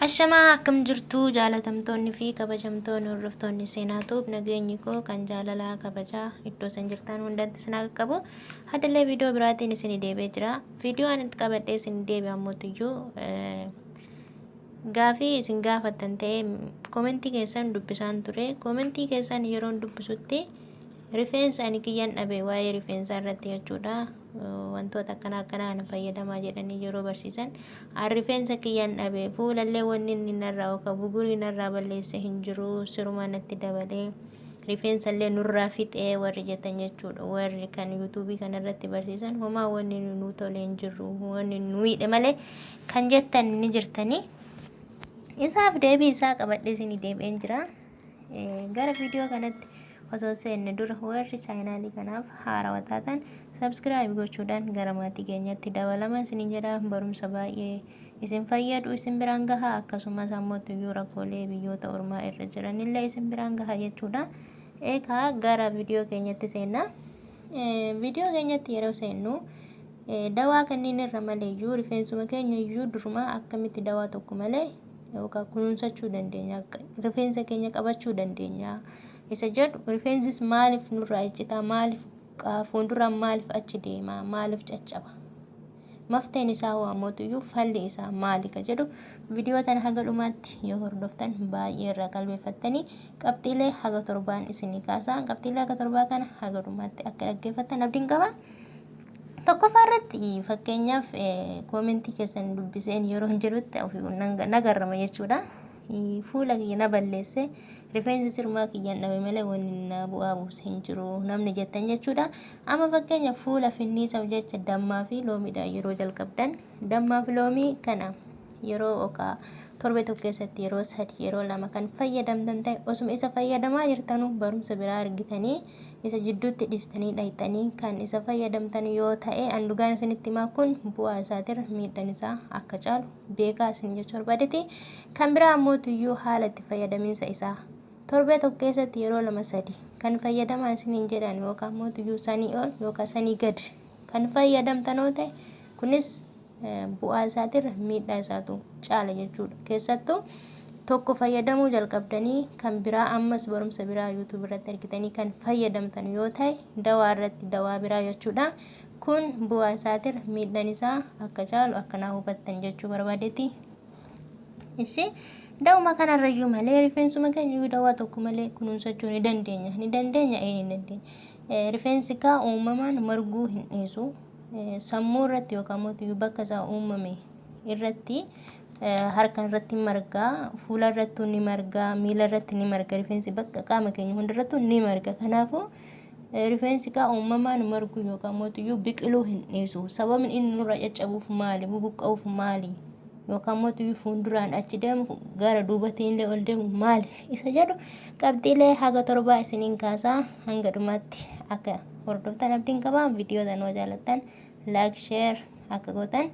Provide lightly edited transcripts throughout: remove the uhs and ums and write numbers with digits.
Ashamaa akkam jirtu jaalatamtoonni fi kabajamtoonni hordoftoonni Seenaa Tube, nageenyi koo kan jaalalaa kabajaa iddoo isin jirtan hundatti isin haa qaqqabu. Hadallee viidiyoo biraatiin isin deebi'ee jira. Viidiyoo ani qabadhee isin deebi'e ammoo gaafii isin gaafattan ta'ee koomentii keessan dubbisaan ture. Koomentii keessan yeroon dubbisutti rifeensa ani kiyyan dhabe, waa'ee rifeensaa irratti jechuudha. Wantoota akkanaa akkanaa kana fayyadamaa jedhanii yeroo barsiisan, an rifeensa kiyyan dhabe, fuulallee wanni inni narraa yookaan bugurii narraa balleesse hin jiru, sirumaa natti dabalee rifeensa illee nurraa fixee warri jettan jechuudha. Warri kan yuutuubii kanarratti barsiisan homaa wanni nu tole hin jiru, wanni nu miidhe malee kan jettan ni jirtanii. Isaaf deebii isaa qabadhee isinii deebi'een jira. Gara viidiyoo kanatti osoo seenne dura, warri chaayinaalii kanaaf haarawaa taatan subscribe gochuudhaan gara maatii keenyatti dabalama isiniin jedha. Barumsa baay'ee isin fayyadu isin biraan gaha, akkasumas ammoo tuyyuu rakkoolee biyyoota ormaa irra jiranillee isin biraan gaha jechuudha. Egaa gara viidiyoo keenyatti seenna. Viidiyoo keenyatti yeroo seennu, dawaa kanneen irra maleeyyuu rifeensuma keenya iyyuu durumaa akkamitti dawaa tokko malee yookaan kunuunsachuu dandeenya, rifeensa keenya qabachuu dandeenya isa jedhu, rifeensis maaliif nurraa iccitaa, maaliif fuulduraan, maaliif achi deema, maaliif caccaba, mafteen isaa hoo ammootuyyuu falli isaa maali ka jedhu, viidiyoo tana haga dhumaatti yoo hordoftan baay'ee irraa qalbeeffattanii qabxiilee haga 7n isinii kaasaa. Qabxiilee haga 7 kana haga dhumaatti akka dhaggeeffattan abdiin qaba. Tokkoffaa irratti, fakkeenyaaf, koomentii keessan dubbiseen yeroo hin jirutti ofii nagarrama jechuudha. Fuula kiyya na balleesse, rifeensi sirmaa kiyyaan dhabe malee wanni na bu'aa buuse hin jiru namni jettan jechuudha. Amma fakkeenya fuula finniisaaf jecha dammaa fi loomiidhaan yeroo jalqabdan, dammaa fi loomii kana yeroo okaa torbe tokko keessatti yeroo 3, yeroo 2 kan fayyadamtan ta'e, osuma isa fayyadamaa jirtanuu barumsa biraa argitanii isa jidduutti dhiistanii dhayxanii kan isa fayyadamtan yoo ta'e, an dhugaan isinitti himaa, kun bu'aa isaatirra miidhaan isaa akka caalu beekaa isin jechuu barbaadeeti. Kan biraa ammoo tuyyuu haala itti fayyadaminsa isaa torbee tokko keessatti yeroo 2, 3 kan fayyadamaa isiniin jedhan, yookaan ammoo tuyyuu sanii ol yookaan sanii gad kan fayyadamtan yoo ta'e, kunis bu'aa isaatirra miidhaa isaatu caala jechuudha. Keessattuu tokko fayyadamuu jalqabdanii kan biraa ammas barumsa biraa yuutuub irratti argitanii kan fayyadamtan yoo ta'e, dawaa irratti dawaa biraa jechuudha. Kun bu'aa isaatirra miidhaan isaa akka caalu akkanaa hubattan jechuu barbaadeeti. Ishi dawuma kanarrayyuu malee rifeensuma keenya iyyuu dawaa tokko malee kunuunsachuu ni dandeenya. Ni dandeenya, ee ni dandeenya. Rifeensi kaa uumamaan marguu hin dhiisu. Sammuu irratti yookaan immoo bakka isaa uumame irratti harka irratti margaa, fuula irratti ni margaa, miila irratti ni marga, rifeensi bakka qaama keenya hundarrattuu ni marga. Kanaafuu rifeensi kaa uumamaan marguu yookaan immoo biqiluu hin dhiisu. Sababni inni nurraa caccabuuf maali? Bubuqqa'uuf maali? Yookaan immoo fuulduraan achi deemu, gara duubatiin illee ol deemu maali? Isa jedhu qabxiilee haga 7 isiniin kaasaa, hanga dhumaatti akka hordoftan abdiin qaba. Viidiyoo tan yoo jaalattan like, share akka gootan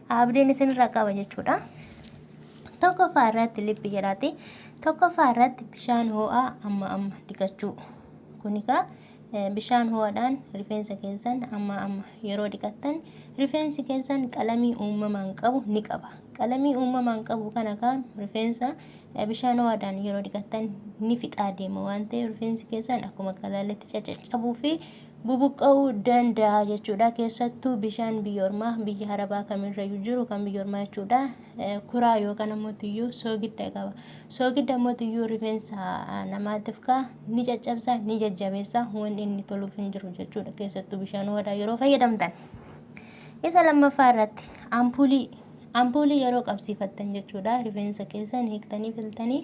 abdiin isinirraa qaba jechuudha. Tokkoffaa irratti lippi jedhaati. Tokkoffaa irratti bishaan ho'aa amma amma dhiqachuu. Kun egaa bishaan ho'aadhaan rifeensa keessan amma amma yeroo dhiqattan, rifeensi keessan qalamii uumamaan qabu ni qaba. Qalamii uumamaan qabu kana kaa rifeensa bishaan ho'aadhaan yeroo dhiqattan ni fixaa deema waan ta'eef, rifeensi keessan akkuma qalaaletti caccabuu fi bubuqqa'uu danda'a jechuudha. Keessattuu bishaan biyya ormaa, biyya arabaa kamirrayyuu jiru, kan biyya ormaa jechuudha. Kuraa yookaan ammoo tuyyuu soogidda qaba. Soogidda ammoo tuyyuu rifeensa namaatiif kaa ni caccabsa, ni jajjabeessa, wanni inni toluuf hin jiru jechuudha. Keessattuu bishaan ho'aadhaan yeroo fayyadamtan. Isa lammaffaa irratti ampuulii yeroo qabsiifattan jechuudha. Rifeensa keessan hiiktanii filtanii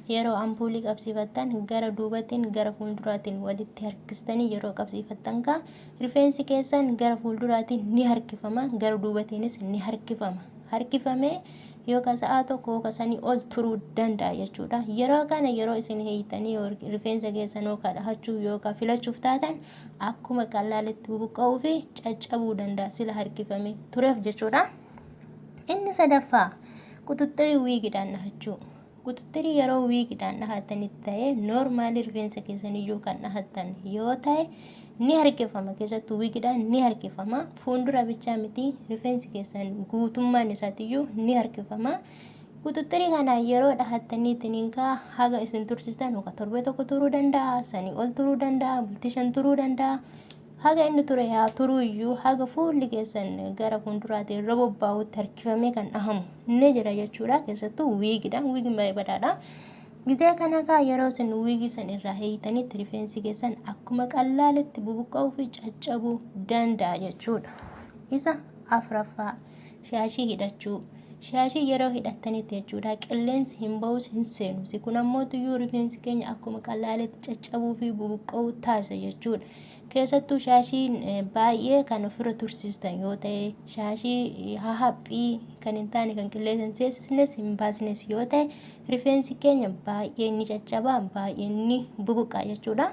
yeroo ampuulii qabsiifattan, gara duubatiin gara fuulduraatiin walitti harkistanii yeroo qabsiifattan kaa, rifeensi keessan gara fuulduraatiin ni harkifama, gara duubatiinis ni harkifama. Harkifamee yookaan sa'a tokko yookaan sanii ol turuu danda'a jechuudha. Yeroo kana yeroo isin hiiktanii rifeensa keessan yookaan dhahachuu yookaan filachuuf taatan, akkuma qallaalitti bubuqqa'uu fi caccabuu danda'a sila harkifamee tureef jechuudha. Inni sadaffaa quxuxxirii wiigiidhaan dhahachuu. Quxuxxirii yeroo wiigiidhaan dhahatanitti ta'ee, normally rifeensa keessaniyyuu kan dhahattan yoo ta'e, ni harkifama. Keessattuu wiigiidhaan ni harkifama. Fuuldura bichaa miti, rifeensi keessan guutummaan isaatiyyuu ni harkifama. Quxuxxirii kana yeroo dhahattaniitiin kaa haga isin tursiistan yookaan torbee tokko turuu danda'a, sanii ol turuu danda'a, bultii 5 turuu danda'a. Haga inni ture haa turuu iyyuu haga fuulli keessan gara fuulduraatiin irra bobbaa'utti harkifamee kan dhahamu ni jira jechuudha. Keessattuu wiigidha. Wiigiin baay'ee badaadha. Gizee kana kaa yeroo isin wiigii san irraa hiitanitti rifeensi keessan akkuma qallaalitti bubuqqa'uu fi caccabuu danda'a jechuudha. Isa afraffaa, shaashii hidhachuu. Shaashii yeroo hidhattanitti jechuudha qilleensi hin ba'us hin seenus. Kun ammoo tuyyuu rifeensi keenya akkuma qallaalitti caccabuu fi bubuqqa'uu taasisa jechuudha. Keessattuu shaashiin baay'ee kan ofirra tursiistan yoo ta'e, shaashii hahaphii kan hin taane kan qilleensa hin seensisnes hin baasnes yoo ta'e, rifeensi keenya baay'ee ni caccaba, baay'ee ni bubuqqa jechuudha.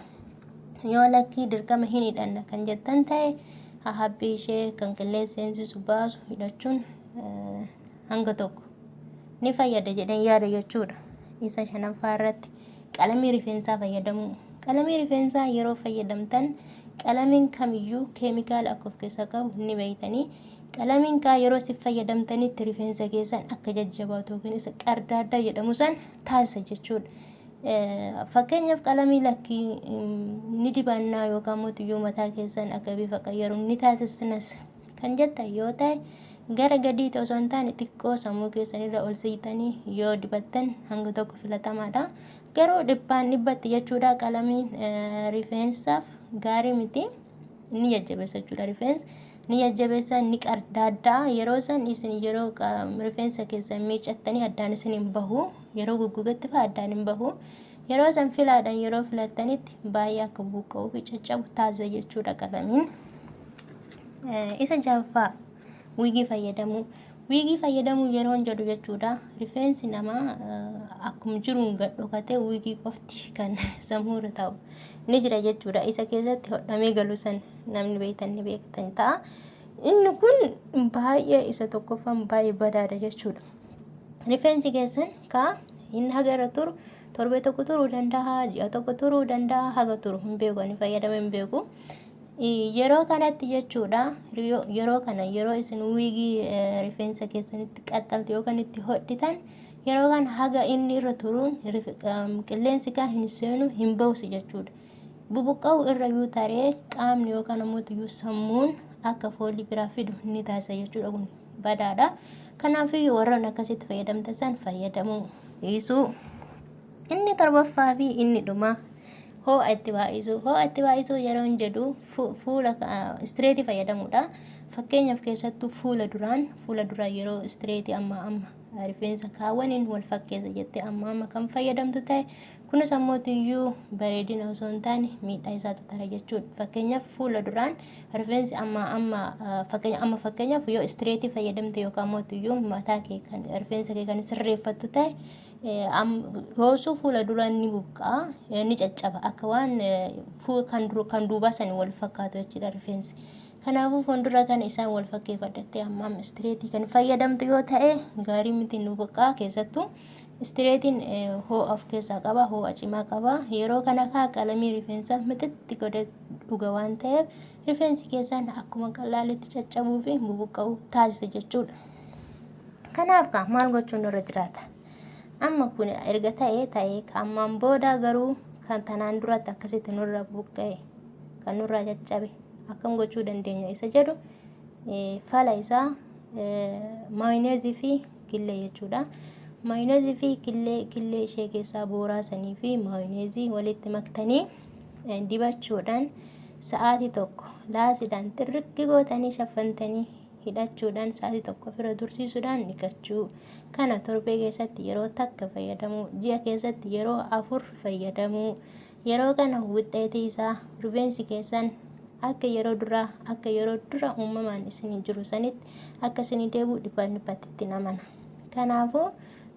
Yoo lakkii dirqama hin hidhanna kan jettan ta'e, hahaphii ishee kan qilleensa seensisu baasu hidhachuun hanga tokko ni fayyada jedheen yaada jechuudha. Isa shanaffaa irratti qalamii rifeensaa fayyadamuu. Qalamii rifeensaa yeroo fayyadamtan qalamiin kamiyyuu keemikaala akka of keessaa qabu ni beektanii. Qalamiin kaa yeroo isin fayyadamtanitti rifeensa keessan akka jajjabaatu yookiin isa qardaaddaa jedhamu san taasisa jechuudha. Fakkeenyaaf qalamii lakkii ni dibannaa yookaan mootiyyuu mataa keessan akka bifa qayyaru ni taasisnas kan jettan yoo ta'e, gara gadiitti osoo hin taane xiqqoo sammuu keessanirra ol siqxanii yoo dibattan hanga tokko filatamaadha. Garuu dhibbaan dhibbatti jechuudha qalamiin rifeensaaf gaarii miti. Ni jajjabeessa jechuudha rifeensa. Ni jajjabeessa, ni qardaaddaa. Yeroo san isin yeroo rifeensa keessan miicattanii addaan isin hin bahu. Yeroo goggogetti fa'aa addaan hin bahu. Yeroo san filaadhaan yeroo filattanitti baay'ee akka buqqa'uu fi caccabu taasisa jechuudha qalamiin. Isa jahaffaa, wiigii fayyadamuu. Wiigii fayyadamuu yeroon jedhu jechuudha rifeensi namaa akkuma jiruun gad dhokatee wiigii qofti kan sammuurra taa'u ni jira jechuudha. Isa keessatti hodhamee galu san namni beektan ni beektan ta'a. Inni kun baay'ee isa tokkoffaan baay'ee badaadha jechuudha. Rifeensi keessan kaa inni haga irra turu torbee tokko turuu danda'a, ji'a tokko turuu danda'a, haga turu hin beeku, ani fayyadamee hin beeku. Yeroo kanatti jechuudha, yeroo kana yeroo isin wiigii rifeensa keessanitti qaxxaltu yookaan itti hodhitan, yeroo kana haga inni irra turuun qilleensi kaa hin seenu hin ba'us jechuudha. Bubuqqa'u irra yoo taree qaamni yookaan ammoo iyyuu sammuun akka foolii biraa fidu ni taasisa jechuudha, kun badaadha. Kanaafiyyuu warroon akkasitti fayyadamtan san fayyadamuu dhiisuu. Inni torbaffaa fi inni dhumaa, ho'a itti baay'isuu. Ho'a itti baay'isuu yeroon jedhu fuula istireetii fayyadamuudha. Fakkeenyaaf keessattuu fuula duraan yeroo istireetii amma amma rifeensa kaawwaniin wal fakkeessa jettee amma amma kan fayyadamtu ta'e, kunis ammoo iyyuu bareedina osoo hin taane miidhaa isaatu tara jechuudha. Fakkeenyaaf fuula duraan rifeensi amma amma fakkeenya amma fakkeenyaaf yoo istireetii fayyadamte yookaan ammoo iyyuu mataa kee kan rifeensa kee kan sirreeffattu ta'e, yoosuu fuula duraan ni buqqa'a, ni caccaba, akka waan kan duubaa sanii wal fakkaatu jechuudha rifeensi. Kanaafuu fuuldura kana isaan wal fakkeeffadhattee amma amma istireetii kan fayyadamtu yoo ta'e gaarii miti, nu buqqa'a. Keessattuu istireetiin ho'a of keessaa qaba, ho'a cimaa qaba. Yeroo kana kaa qalamii rifeensaa mixitti godhee dhuga waan ta'eef rifeensi keessan akkuma qallaalitti caccabuu fi bubuqqa'uu taasisa jechuudha. Kanaaf kaa maal gochuun irra jiraata? Amma kun erga ta'ee ta'ee ammaan booda garuu kan tanaan duratti akkasitti nurra buqqa'e, kan nurraa caccabe akkam gochuu dandeenya isa jedhu, fala isaa maayineezii fi killee jechuudha. Maayineezii fi killee, killee ishee keessaa booraa sanii fi maayineezii walitti maktanii dibachuudhaan sa'aatii tokko laasiidhaan xirriqqi gootanii shaffantanii hidhachuudhaan sa'aatii tokko ofirra tursiisuudhaan dhiqachuu. Kana torbee keessatti yeroo takka fayyadamuu, ji'a keessatti yeroo 4 fayyadamuu. Yeroo kana wuxxeetii isaa rifeensi keessan akka yeroo duraa, akka yeroo dura uumamaan isinii jiru sanitti akka isinii deebi'u dhibbaan dhibbatti itti amana. Kanaafuu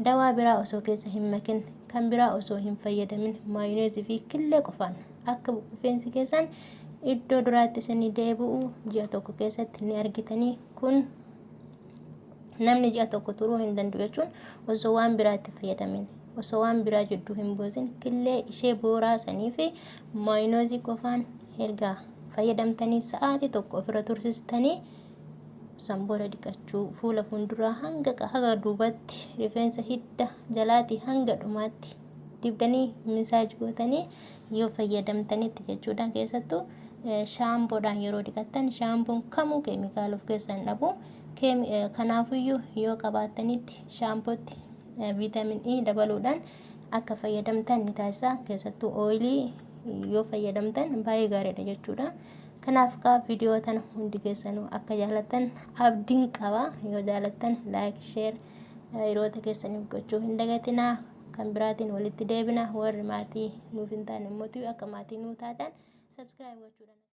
dawaa biraa osoo keessa hin makin, kan biraa osoo hin fayyadamin, maayineezii fi killee qofaan akka rifeensi keessan iddoo duraatti isinii deebi'u ji'a tokko keessatti ni argitanii. Kun namni ji'a tokko turuu hin danda'u jechuun osoo waan biraa itti fayyadamin, osoo waan biraa jidduu hin buusin, killee ishee booraa sanii fi maayinoozii qofaan ergaa fayyadamtanii sa'aatii tokko ofirra tursiistanii San booda dhiqachuu, fuula fuulduraa hanga haga duubatti, rifeensa hidda jalaatii hanga dhumaatti dibdanii massage gootanii yoo fayyadamtanitti jechuudha. Keessattuu shaampoodhaan yeroo dhiqattan, shaampoon kamuu keemikaala of keessaa hin dhabu. Kanaafuyyuu yoo qabaattanitti shaampootti vitamin E dabaluudhaan akka fayyadamtan ni taasisa. Keessattuu oilii yoo fayyadamtan baay'ee gaariidha jechuudha. Kanaaf kaa viidiyoo tana hundi keessanuu akka jaalattan abdiin qaba. Yoo jaalattan like, share hiriyoota keessaniif gochuu hin dagatinaa. Kan biraatiin walitti deebina. Warri maatii nuuf hin taane immoo akka maatii nuu taatan subscribe gochuudhaan.